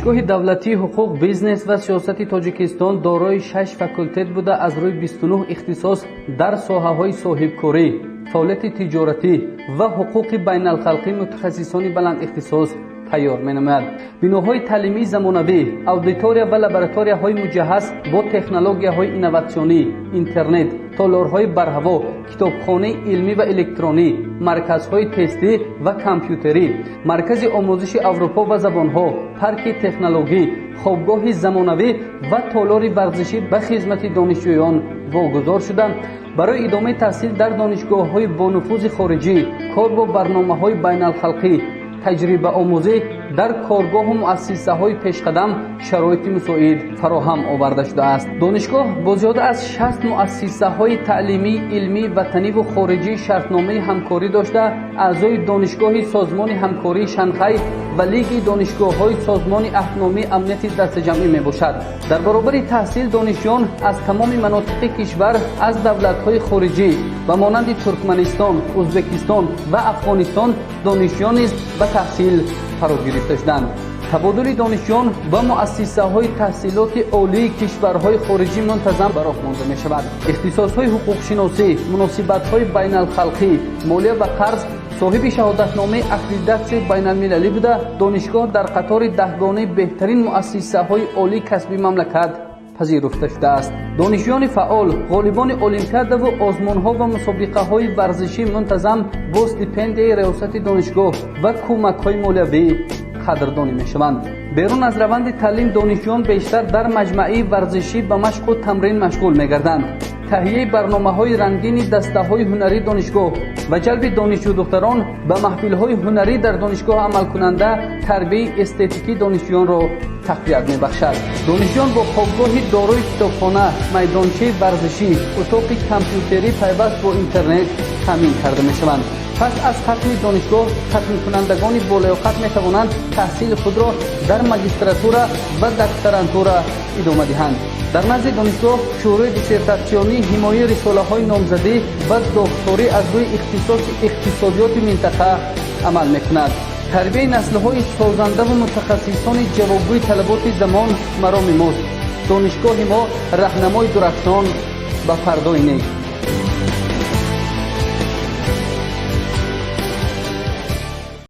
Донишгоҳи давлатии ҳуқуқ, бизнес ва сиёсати Тоҷикистон дорои шаш факултет буда, аз рӯи 29 ихтисос дар соҳаҳои соҳибкорӣ, фаъолияти тиҷоратӣ ва ҳуқуқи байналхалқӣ мутахассисони баландихтисос тайёр менамояд. Биноҳои таълимии замонавӣ, аудитория ва лабораторияҳои муҷаҳҳаз бо технологияҳои инноватсионӣ, интернет, толорҳои барҳаво, китобхонаи илмӣ ва электронӣ, марказҳои тестӣ ва компютерӣ, маркази омӯзиши Аврупо ва забонҳо, парки технологӣ, хобгоҳи замонавӣ ва толори варзишӣ ба хизмати донишҷӯён вогузор шуда, барои идомаи таҳсил дар донишгоҳҳои бонуфузи хориҷӣ, кор бо барномаҳои байналхалқӣ, таҷрибаомӯзӣ дар коргоҳу муассисаҳои пешқадам шароити мусоид фароҳам оварда шудааст. Донишгоҳ бо зиёда аз 60 муассисаҳои таълимии илмии ватаниву хориҷӣ шартномаи ҳамкорӣ дошта, аъзои Донишгоҳи Созмони ҳамкории Шанхай ва Лигаи донишгоҳҳои Созмони Аҳдномаи амнияти дастаҷамъӣ мебошад. Дар баробари таҳсил донишҷӯён аз тамоми манотиқи кишвар, аз давлатҳои хориҷӣ ба монанди Туркманистон, Ӯзбекистон ва Афғонистон донишҷӯён низ ба таҳсил фаро гирифта шуданд. Табодули донишҷӯён ба муассисаҳои таҳсилоти олии кишварҳои хориҷӣ мунтазам ба роҳ монда мешавад. Ихтисосҳои ҳуқуқшиносӣ, муносибатҳои байналхалқӣ, молия ва қарз соҳиби шаҳодатномаи аккредитатсияи байналмилалӣ буда, донишгоҳ дар қатори даҳгонаи беҳтарин муассисаҳои олии касбии мамлакат пазируфта шудааст. Донишҷӯёни фаъол, ғолибони олимпиадаву озмунҳо ва мусобиқаҳои варзишӣ мунтазам бо стипендияи риёсати донишгоҳ ва кӯмакҳои молиявӣ қадрдонӣ мешаванд. Берун аз раванди таълим донишҷӯён бештар дар маҷмааи варзишӣ ба машқу тамрин машғул мегарданд. Таҳияи барномаҳои рангини дастаҳои ҳунарии донишгоҳ ва ҷалби донишҷӯдухтарон ба маҳфилҳои ҳунарӣ дар донишгоҳ амалкунанда тарбияи эстетикии донишҷӯёнро тақвият мебахшад. Донишҷӯён бо хобгоҳи дорои китобхона, майдончаи варзишӣ, утоқи компютерӣ пайваст бо интернет таъмин карда мешаванд. Пас аз хатми донишгоҳ хатмкунандагони болаёқат метавонанд таҳсили худро дар магистратура ва докторантура идома диҳанд. Дар назди донишгоҳ шӯрои диссертатсионии ҳимояи рисолаҳои номзадӣ ва докторӣ аз рӯи ихтисоси иқтисодиёти минтақа амал мекунад. Тарбияи наслҳои созандаву мутахассисони ҷавобгӯи талаботи замон мароми мост. Донишгоҳи мо — раҳнамои дурахшон ба фардои нек.